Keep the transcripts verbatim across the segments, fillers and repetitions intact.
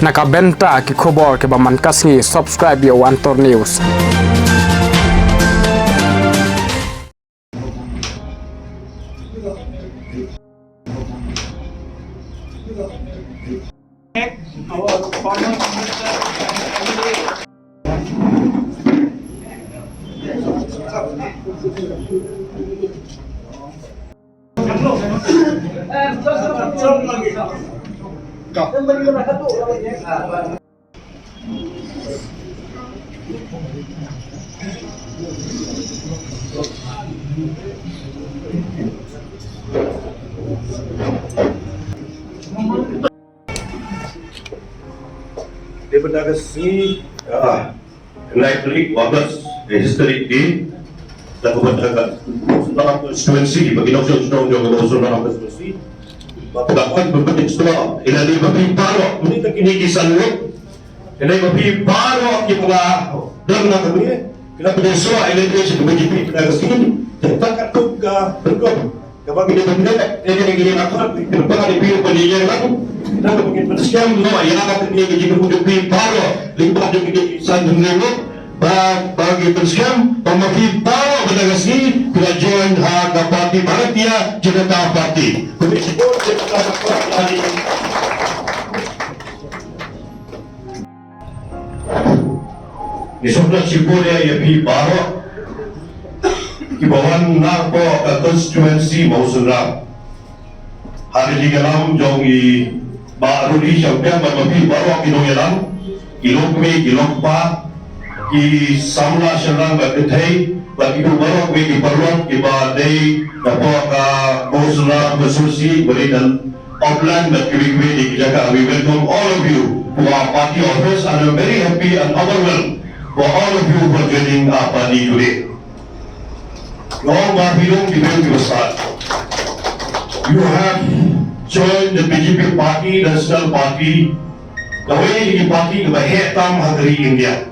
Na ka bynta ki khubor kiba man ka sngi, subscribe ïa u Antor News. Dei bynta ka sngi, ah, khyndai tarik August, eh, Historic Day, da ka bynta ka Mawsynram Constituency, ba ki nongshong shnong jong ka Mawsynram Constituency, ba ka wan ba pynïasoh ïa lade ba phi baroh, mynta kine ki san ngut, ïa lade ba phi baroh ki ba la don na ka bynta, ki la pynïasoh ïa lade sha ka B J P, kata ka sngi, kata ka tuk ka bynta. Kaba ngi dei ban leh, eh, ngi dei ban akhot, ngi dei ban pynlong, ngi dei ban pynskhem noh ïa kata ka jingkyrkhu jong phi baroh, lyngba jong ngi dei san hynriew ngut, ba, ba ngi pynskhem ba ma phi baroh mynta ka sngi phi la join ha ka party Bharatiya Janata Party. Khublei shibun, Janata Party. Ngi sngewbha shibun ïa, ïa phi baroh kiba wan napoh ka constituency Mawsynram. Ha ka jingïalam jong i Bah Rudi Shangteng bad ma phi baroh ki nongïalam, ki longkmie, ki longkpa, ki samla shynrang bad kynthei, bad kito baroh kiwei ki paralok kiba dei napoh ka Mawsynram constituency, ba dei na Auckland bad kiwei kiwei de ki jaka. We welcome all of you to our party office and I'm very happy and overwhelmed for all of you for joining our party today. Nga ong ba phi long ki briew kiba stad. You have joined the B J P party, the national party, kawei na ki party kaba heh tam ha ka ri India.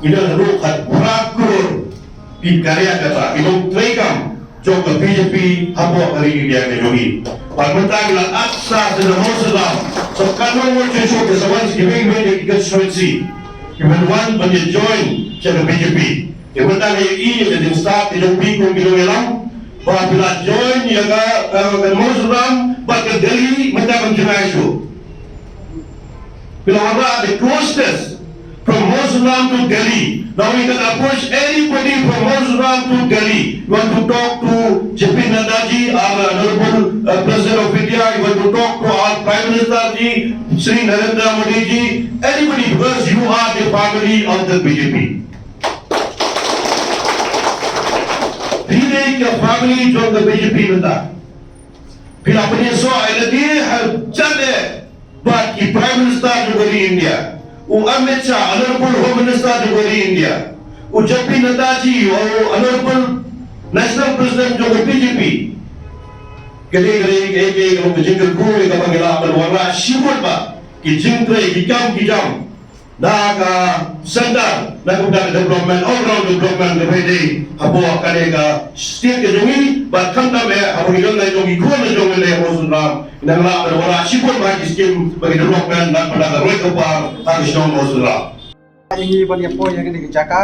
Ngi don haduh khatphra klur ki karyakarta, ki nongtrei kam jong ka B J P hapoh ka ri India ka jong ngi. Bad mynta ngi la ap sa sha Mawsynram, sa katno ngut shuh shuh ki sa wan sha kiwei kiwei de ki constituency kiban wan ban ïa join sha ka B J P. Te mynta ngi ïohi ïa ka jingstad ka jong phi kum ki nongïalam ba phi la join ïa ka, ka, ka Mawsynram bad ka Delhi mynta kam jngai shuh. Phi la wanrah the closeness from Mawsynram to Delhi. Now we can approach anybody from Mawsynram to Delhi. You want to talk to J P Nadda ji, our Honorable, uh, President of India. You want to talk to our Prime Minister ji, Shri Narendra Modi ji. Anybody, because you are the family of the B J P. Phi dei ka family jong ka B J P mynta. Phi la pynïasoh ïa lade ha jan eh bad ki Prime Minister jong ka ri India, u Amit Shah, Honorable Home Minister jong ka ri India, u J P Nadda ji, u Honorable National President jong ka B J P. Ka dei, ka dei, ka dei, ka dei ka jingkyrkhu kaba ngi lah ban wanrah shibun bha ki jingtrei, ki kam ki jam na ka center, na ka bynta ka development, all round development kaba dei hapoh kane ka state ka jong ngi, bad khamtam eh haba ngi don la jong ngi khun la jong ngi leh Mawsynram, ngi nang lah ban wanrah shibun bha ki skim bad ki development na ka bynta ka roi ka par ha ka shnong Mawsynram. Ngi ban ïa poi ha kane ka jaka,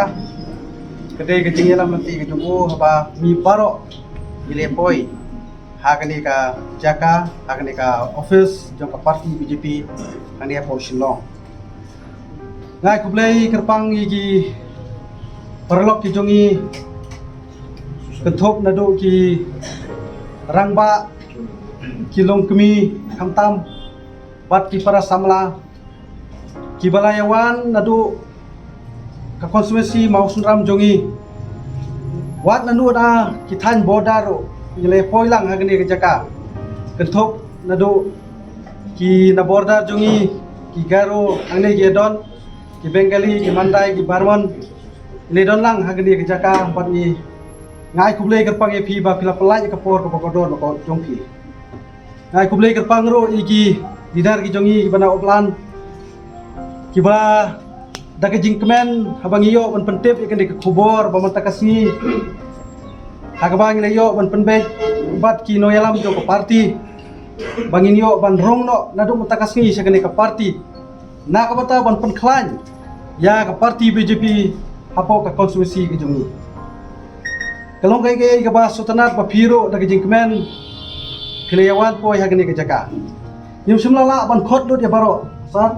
ka dei ka jingïalam lynti ka jong u haba ngi baroh ngi leh poi ha kane ka jaka, ha kane ka office jong ka party B J P, ha kane hapoh Shillong. Nga ai khublei kyrpang ïa ki paralok ki jong ngi, kynthup naduh ki rangbah, ki longkmie, khamtam bad ki para samla kiba la ïa wan naduh ka constituency Mawsynram jong ngi. Wat naduh na ki thaiñ border ruh ngi la ïa poi lang ha kane ka jaka. Kynthup naduh ki na border jong ngi, ki Garo hangne ki ïa don, ki Bengali, ki Mandai, ki Barmon, ngi la ïa don lang ha kane ka jaka bad ngi. Nga ai khublei kyrpang ïa phi ba phi la pynlait ïa ka por kaba kordor ba kordor jong phi. Nga ai khublei kyrpang ruh ïa ki leader ki jong ngi kiba na Auckland, kiba da ka jingkmen haba ngi ïoh ban pyntip ïa kane ka khubor ba mynta ka sngi, ha kaba ngi la ïoh ban pynbeit bad ki nongïalam jong ka party ba ngin ïoh ban rung noh naduh mynta ka sngi sha kane ka party. na ka bynta ban pynkhlaiñ ïa ka party B J P hapoh ka constituency ka jong ngi. Ka long kaei kaei kaba sngewtynnat ba phi ruh da ka jingkmen phi la ïa wan poi ha kane ka jaka. Ngim shym la lah ban khot lut ïa baroh, sir.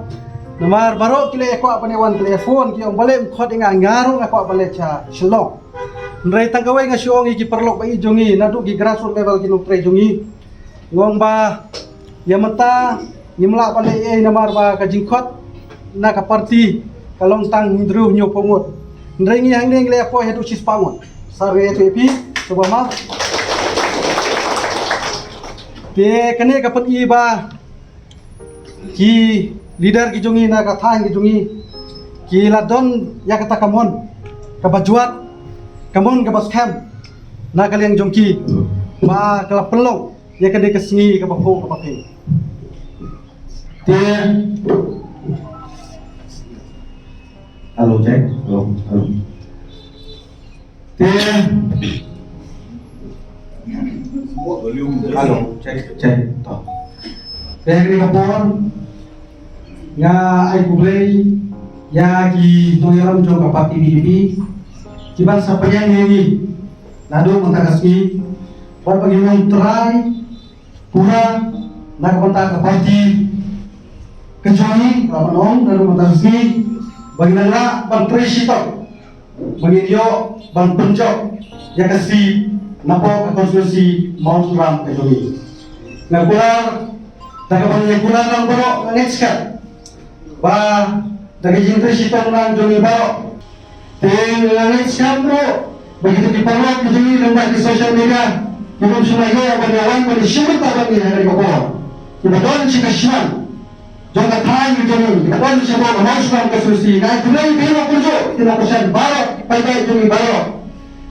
Namar baroh ki la ïa kwah ban ïa wan, ki la ïa phone, ki ong balei ym khot ïa nga, nga ruh nga kwah ban leit sha Shillong. Hynrei tang kawei nga shu ong ïa ki paralok ba ïeit jong ngi, naduh ki grassroots level ki nongtrei jong ngi. Nga ong ba ïa mynta ngim lah ban leh ei ei namar ba ka jingkhot na ka party ka long tang hynriew hynñiew phew ngut. Hynrei ngi hangne ngi la ïa poi haduh shispah ngut. Sir, nga ïathuh ïa phi, to ba ma. Te kane ka pyni ba ki leader ki jong ngi na ka thaiñ ki jong ngi ki la don ïa kata ka mon kaba jwat, ka mon kaba skhem na ka liang jong ki, ba ka la pynlong ïa kane ka sngi kaba phuh kaba phi. Te, hello, check. Hello, hello. Te, hello, check, check. To. Te ha kane ka por nga ai khublei ïa ki nongïalam jong ka party B J P kiban sa pdiang ïa ngi naduh mynta ka sngi, bad ba ngin long trai pura na ka bynta ka party ka jong ngi, kaba ngi ong naduh mynta ka sngi ba ngin nang lah ban trei shitom ba ngin ïoh ban pynjop ïa ka seat napoh ka constituency Mawshynrang ka jong ngi. Nga kular, da kaba ngi kular lang baroh, nga ngeit skhem ba da ka jingtrei shitom lang jong ngi baroh. Te nga ngeit skhem ruh ba kita ki paralok ki jong ngi lyngba ki social media ki bym shym la ïoh ban ïa wan ban ïashim bynta bad ngi ha kane ka por. Kiba don sha ka shnong jong ka thaiñ ka jong ngi, kiba don shapoh ka Mawshynrang constituency, nga ai khublei ïa phi baroh kumjuh, ki nongkyrshan baroh, ki paidbah jong ngi baroh.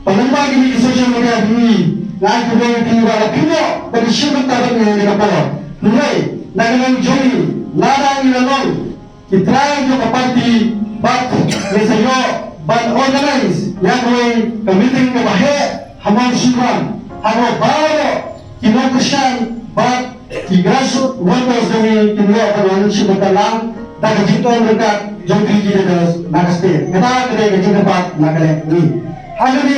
Ba lyngba kine ki social media jong ngi, nga ai khublei ïa phi ba la pynlong ban ïashim bynta bad ngi ha kane ka por. Hynrei na ka liang jong ngi, lada ngi la long ki trai jong ka party, bad ngi sa ïoh ban organize ïa kawei ka meeting kaba heh ha Mawshynrang, ha kaba baroh ki nongkyrshan bad ki grassroots workers jong ngi kin ïoh ban wan shim bynta lang da ka jingthrang ryngkat jong ki leaders na ka state. Kata ka dei ka jingkyrpad na ka liang ngi. Ha kane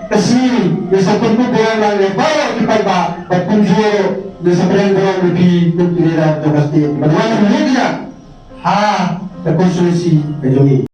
ka sngi ngi sa pynkup burom lang ïa baroh ki paidbah bad kumjuh ngi sa pdiang burom ïa phi kum ki leader jong ka state. Bad wan ïa ka ha ka constituency ka jong ngi.